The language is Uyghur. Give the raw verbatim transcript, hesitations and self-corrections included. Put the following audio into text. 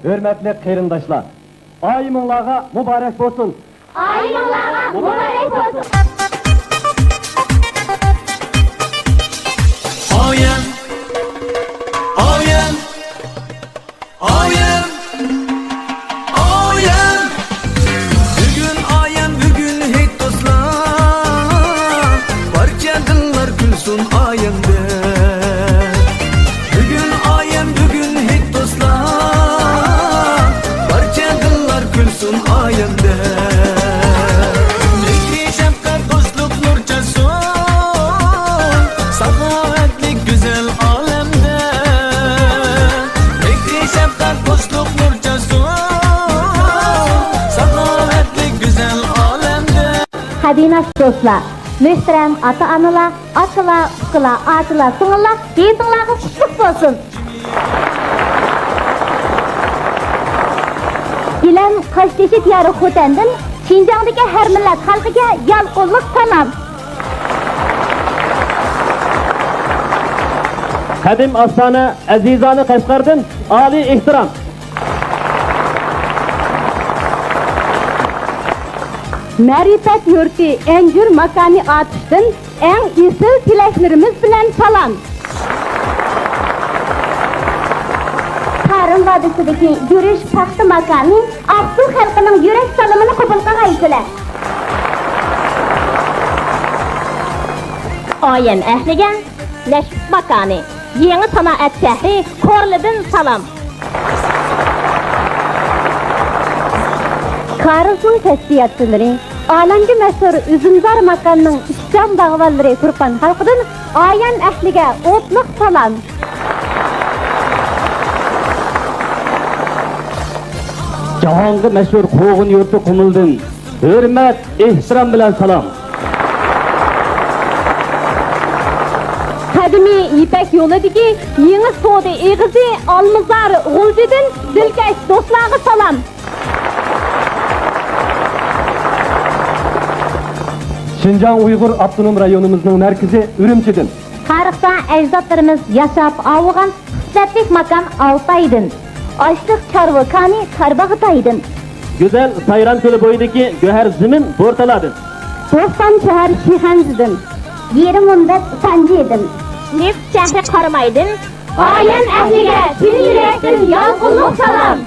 ھۆرمەتلىك قېرىنداشلار، ئايىمىڭلارغا مۇبارەك بولسۇن! ئايىمىڭلارغا مۇبارەك بولسۇن! ئايەم، ئايەم، ئايەم، ئايەم. بۈگۈن ئايەم، بۈگۈن ھېيت دوستلار، بارچە دىللار كۈلسۇن ئايەمدە. بۈگۈن ئايەم، بۈگۈن ھېيت دوستلار، بارچە دىللار كۈلسۇن ئايەمدە. مېھرى شەپقەت دوستلۇق نۇر چاچسۇن، ساخاۋەتلىك گۈزەل ئالەمدە. مېھرى شەپقەت دوستلۇق نۇر چاچسۇن، ساخاۋەتلىك گۈزەل ئالەمدە. قەدىناس دوستلار، مۆھتەرەم ئاتا-ئانىلار، ئاكىلار، ئۇكىلار، ئاچىلار، سىڭىللار، ھېيتىڭلارغا قۇتلۇق بولسۇن! گىلەن قاشتېشى دىيارى خوتەندىن شىنجاڭدىكى ھەر مىللەت خەلقىگە يالقۇنلۇق سالام! قەدىم ئاستانە ئەزىزانە قەشقەردىن ئالىي ئېھتىرام! مەرىپەت يۇرتى ئەنجۈر ماكانى ئاتۇشتىن ئەڭ ئېسىل تىلەكلىرىمىز بىلەن سالام! تارىم ۋادىسىدىكى گۈرۈچ پاختا ماكانى ئاقسۇ خەلقىنىڭ يۈرەك سالىمىنى قوبۇل قىلغايسىلەر! ئايەم ئەھلىگە لەشكۈت ماكانى، يېڭى سانائەت شەھىرى كورلىدىن سالام! كارلسون كەسپىياتچىلىرى، ئالەمگە مەشھۇر ئۈزۈمزار ماكاننىڭ ئىشچان باغۋەنلىرى تۇرپان خەلقىدىن ئايەم ئەھلىگە ئوتلۇق سالام! جاھانغا مەشھۇر قوغۇن يۇرتى قۇمۇلدىن ھۆرمەت، ئېھتىرام بىلەن سالام! قەدىمىي يىپەك يولىدىكى يېڭى سودا ئېغىزى ئالمىزار غۇلجىدىن دىلكەش دوستلارغا سالام! شىنجاڭ ئۇيغۇر ئاپتونوم رايونىمىزنىڭ مەركىزى ئۈرۈمچىدىن. تارىختا ئەجدادلىرىمىز ياشاپ ئاۋۇغان خىسلەتلىك ماكان ئالتايدىن. ئاشلىق چارۋا كانى تارباغاتايدىن. گۈزەل سايرام كۆلى بويىدىكى گۆھەر زېمىن بورتالاردىن. بوستان شەھەر شىخەنزىدىن. يېرىم مۇنبەت سانجىدىن. نېفىت شەھىرى قارامايدىن. ئايەم ئەھلىگە چىن يۈرەكتىن يالقۇنلۇق سالام!